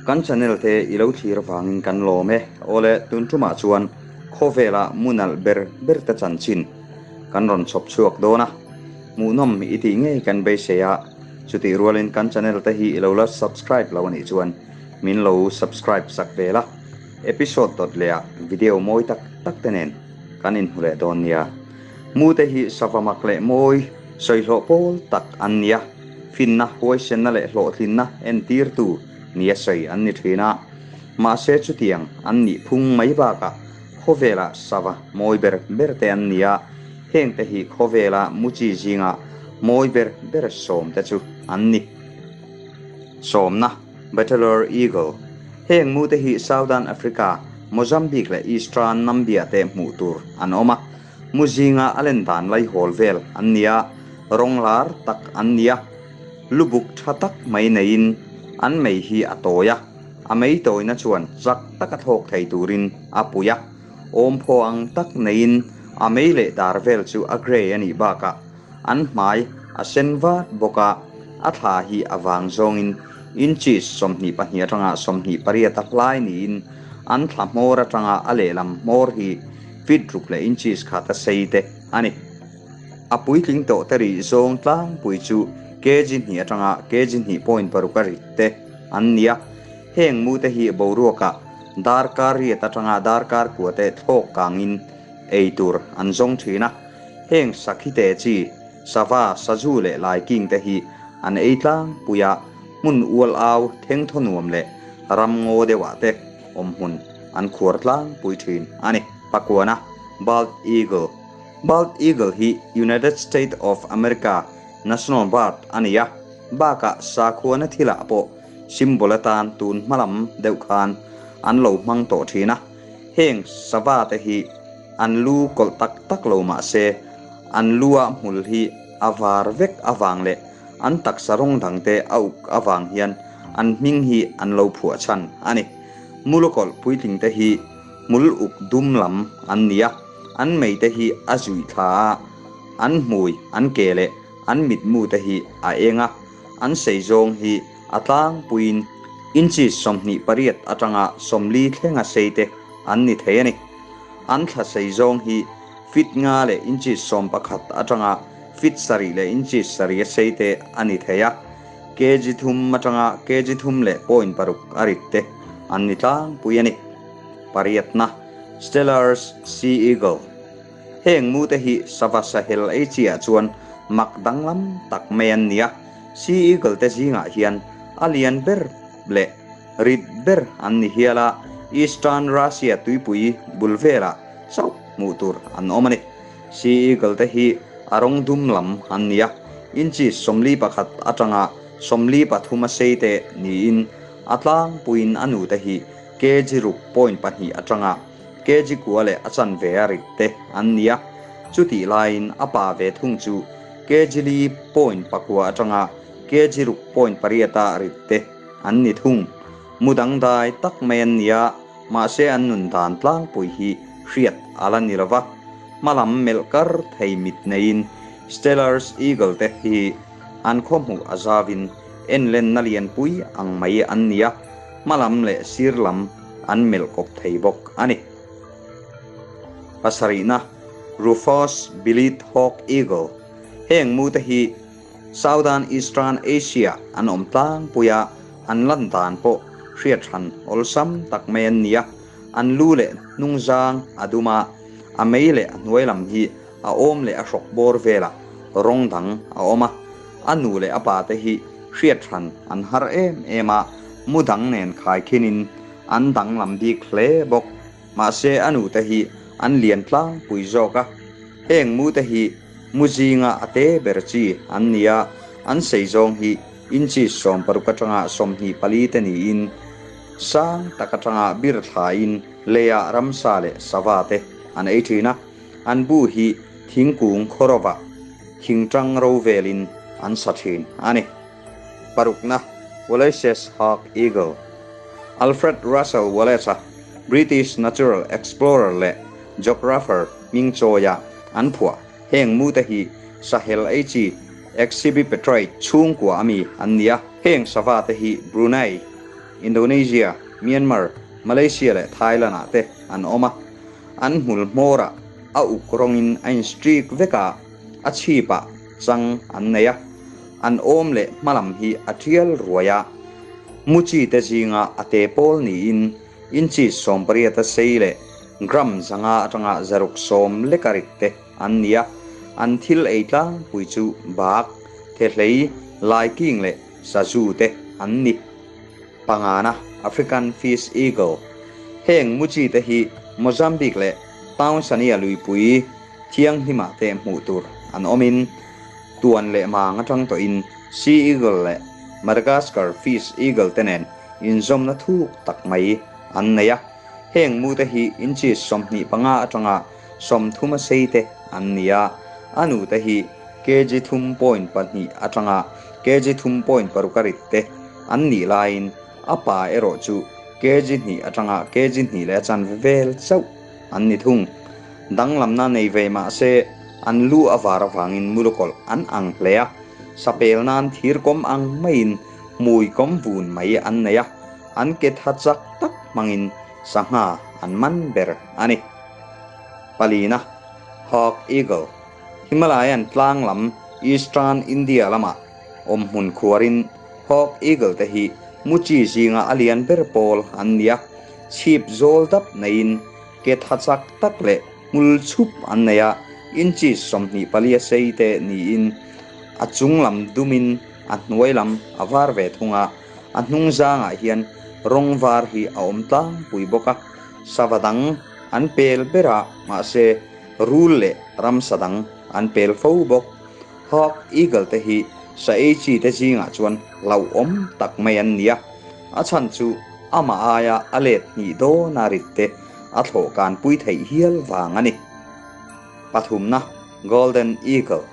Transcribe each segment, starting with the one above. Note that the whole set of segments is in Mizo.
Kan channel te i lo thlir avangin kan lawm e. Awle, tun tumah chuan khawvela mu nalh ber ber te chanchin kan rawn chhawp chhuak dawn a. Hmuhnawm i tih ngei kan beisei a, chutih rualin kan channel te hi i lo la subscribe lo anih chuan min lo subscribe sak ve la. Episode dawt leh ah video mawi tak tak te nen kan inhmu leh dawn nia. Mu te hi sava mak leh mawi sawihlawh pawl tak an nia. Finna, huaisenna leh hlawhtlinna entirtu nia sawi an ni thin a. Mahse chutiang an nih phung mai bakah khawvela sava mawi ber ber te an ni a, hengte hi khawvela muchi zinga mawi ber ber sawmte chu an ni. Sawmna, Bateleur Eagle, Heng mute hi Southern Africa, Mozambique leh Eastern Nambia te hmuh tur an awm a. Mu zinga a len dan laihawl vel an ni a, rawng lar tak an ni a, lubuk tha tak mai neiin an mei hi a tawi a, a mei tawina chuan chak taka thlawk thei turin a pui a, awmphaw ang tak neiin a mei leh dar vel chu a grey a nih bakah an hmai a sen vat bawk a, a thla hi a vang zawngin inches 22 atanga 28 a hlai niin an thla hmawr atanga a lehlam hmawr hi feet ruk leh inches khat a sei te a ni. A puitling tawh te rih zawng tlangpui chu kg hnih atanga kg hnih point paruk a rit te an ni a. Heng mu te hi boruakah darkar riat atanga darkar kua te thlawk kangin ei tur an zawng thin a. Heng sakhi te chi, sava, sazu leh laiking te hi an ei tlangpui a, hmun ual au, thengthaw nuam leh ram ngaw deuhah te awm hmun an khuar tlangpui thin a ni. Pakuana, Bald Eagle. Bald Eagle hi United State of America national bird a ni a, bakah sakhuana thilah pawh symbol atan tun hmalam deuh khan an lo hmang tawh thin a. Heng sava te hi an lu kawlh tak tak lo mah se, an lua hmul hi a var vek avang leh an taksa rawng dangte a uk avang hian an hming hi an lo phuah chhan a ni. Mulukawlh puitling te hi hmul uk dum lam an ni a, an mei te hi a zuih thla a, an hmui, an ke leh an mitmu te hi a eng a, an sei zawng hi a tlangpuiin inches 28 atanga 40 thlenga sei te an ni thei a ni. An thla sei zawng hi feet nga leh inches 11 atanga feet 7 leh inches 7 a sei te a ni thei a. Kg thum atanga kg thum leh point paruk a rit te an ni tlangpui a ni. Pariatna, Steller's Sea Eagle. Heng mu te hi sava sahel ei chiah chuan mak danglam tak mai an ni a. Sea Eagle te zingah hian a lian ber leh rit ber an ni hial a, Eastern Russia tuipui bul velah chauh hmuh tur an awm a ni. Sea Eagle te hi a rawng dum lam an ni a, inches 41 atanga 43 a sei te niin a tlangpuiin a nu te hi kg ruk point pahnih atanga kg kua leh a chanve a rit te an ni a, chutih laiin a pa ve thung chu kg li point pakua atanga kg ruk point pariat a rit te an ni thung. Mu dangdai tak mai an ni a, mahse an nun dan tlangpui hi hriat a la ni lova, hmalam melh kar thei mit neiin Steller's Eagle te hi an khaw hmuh a zavin enlenna lianpui ang mai an ni a, hmalam leh sir lam an melh kawp thei bawk a ni. Pasarihna, Rufous Bellied Hawk Eagle, Heng mu te hi Southern Eastern Asia an awm tlangpui a, an lan dan pawh hriat hran awlsam tak mai an ni a, an lu leh hnungzang a dum a, a mei leh a hnuai lam hi a awm leh a hrawk bawr velah rawng dang a awm a, a nu leh a pa te hi hriat hran an har em em a, mu dang nen khaikhinin an danglam bik hle bawk. Mahse a nu te hi an lian tlangpui zawk a, heng mu te hi mu zinga a te ber chi an ni a, an sei zawng hi inches 60 atanga 24 te niin sang tak atanga bir thlain leia ramsa leh sava te an ei thin a, an bu hi thingkung khawrovah thingtang ro velin an sa thin a ni. Parukna, Wallace's Hawk Eagle. Alfred Russel Wallace-a, British natural explorer leh geographer hming chawia an phuah heng mu te hi sahel ei chi Accipitridae chhungkua ami an ni a, heng sava te hi Brunei, Indonesia, Myanmar, Malaysia leh Thailand-ah te an awm a. An hmul hmawrah a uk rawngin a in-streak vek a, a chhipah chang an nei a. An awm leh hmalam hi a tial ruai a. Muchi te zinga a te pawl niin inches 80 a sei leh gram 500 atanga 610 leka rit te an ni a. An thil ei tlangpui chu bak, thehlei, laiking leh sazu te an ni. Pangana, African Fish Eagle. Heng muchi te hi Mozambique leh Tanzania luipui thianghlimah te hmuh tur an awmin tuan leh mang atang tawhin Sea Eagle leh Madagascar Fish Eagle te nen inzawmna thuk tak mai an nei a. Heng mu te hi inches 25 atanga 30 a sei te an ni a, a nu te hi kg 3.2 atanga kg 3.6 a rit te an nih laiin a pa erawh chu kg 2 atanga kg 2 leh a chanve vel chauh an ni thung. Danglamna nei ve mah se an lu a var avangin mulukawlh an ang hle a, sapel nan thir kawm ang maiin hmui kawm vun mai an nei a, an ke tha chak tak hmangin sangha an man ber a ni. Palina, Hawk Eagle, Himalayan tlang lam Eastern India lamah awm hmun khuarin Hawk Eagle te hi muchi zinga a lian ber pawl an ni a, chhip zawl dap neiin ke tha chak tak leh hmul chhup an nei a, inches 24 a sei te niin a chung lam dumin a hnuai lam a var ve thung a, a hnung zangah hian rawng var hi a awm tlangpui bawk a, sava dang an pel ber a, mahse rul leh ramsa dang an pel fo bawk. Hawk Eagle te hi sa ei chi te zingah chuan hlauhawm tak mai an ni a, a chhan chu amah aia a let hnih dawn a rit te a thlawh kan pui theih hial vang a ni. Pathumna, Golden Eagle.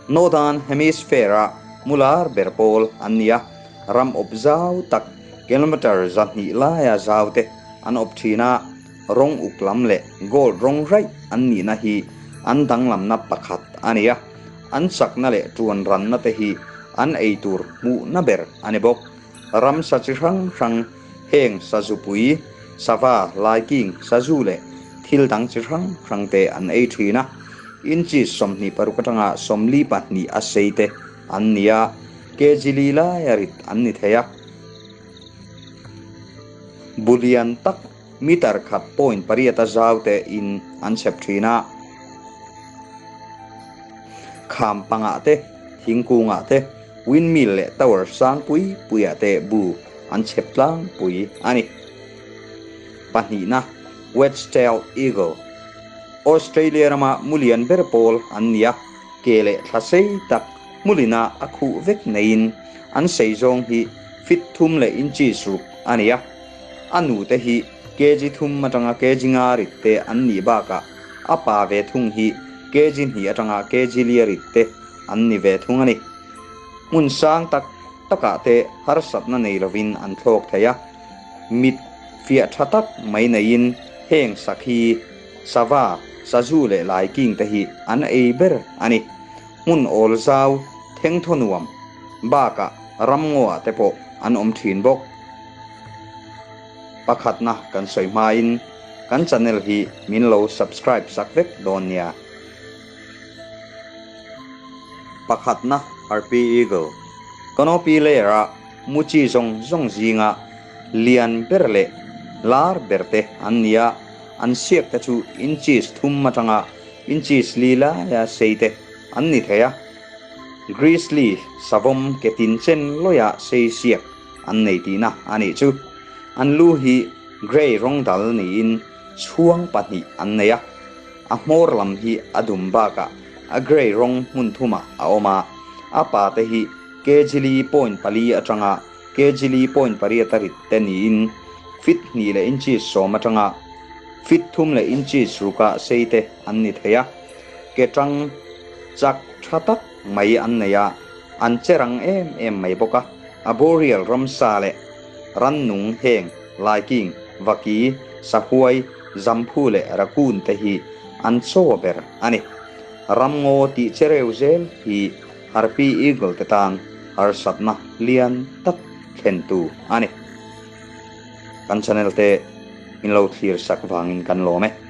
Northern Hemisphere-a mular ber pawl an ni a, ram awp zau tak kilometre 200 laia zau te an awp thin a, rawng uk lam leh gold rawng raih an nihna hi an danglamna pakhat a ni a, an chakna leh tuan ranna te hi an ei tur hmuhna ber a ni bawk. Ramsa chi hrang hrang heng sazupui, sava, laiking, sazu leh thil dang chi hrang hrang te an ei thin a, inches 26 atanga 42 a sei te an ni a, kg li laia rit an ni thei a. Bulian tak meter 1.8 a zau te in an chhep thin a, kham pangah te, thingkungah te, windmill leh tower sang pui puiah te bu an chhep tlangpui a ni. Pahnihna, Wedge-tailed Eagle. Australia rama mulian ber pawl an ni a, ke leh thla sei tak hmulina a khuh vek neiin an sei zawng hi feet 3 leh inches 6 a ni a. A nu te hi kg 3 atanga kg 5 rit te an nih bakah a pa ve thung hi kg 2 atanga kg lia rit te an ni ve thung a ni. Hmun sang tak takah te harsatna nei lovin an thlawk thei a, mit fiah tha tak mai neiin heng sakhi, sava, sazu leh laiking te hi an ei ber a ni. Hmun awl zau, thengthaw nuam bakah ramngaw-ah te pawh an awm thin bawk. Pakhatna kan sawi hmain kan channel hi min lo subscribe sak vek dawn nia. Pakhatna Harpy Eagle. Canopy layer-a muchi zawng zawng zinga lian ber leh lar ber te an ni a, an siak te chu inches 3 atanga inches 4 laia sei te an ni thei a. Grizzly savawm ke tin chen lawia sei siak an nei tihna a nih chu. An lu hi grey rawng dal niin chhuang pahnih an nei a, a hmawr lam hi a dum bakah a grey rawng hmun thumah a awm a, a pa te hi kg 4.4 atanga kg 4.8 a rit te niin feet 2 leh inches 10 atanga feet 3 leh inches 6 a sei te an ni thei a, ke tang chak tha tak mai an nei a, an cherang em em mai bawk a, arboreal ramsa leh rannung heng laiking, vaki, sahuai, zamphu leh raccoon te hi an chaw ber a ni. Ramngaw tih chereu zel hi Harpy Eagle te tan harsatna lian tak thlentu a ni. Kan channel te min lo thlir sak vangin kan lawm e.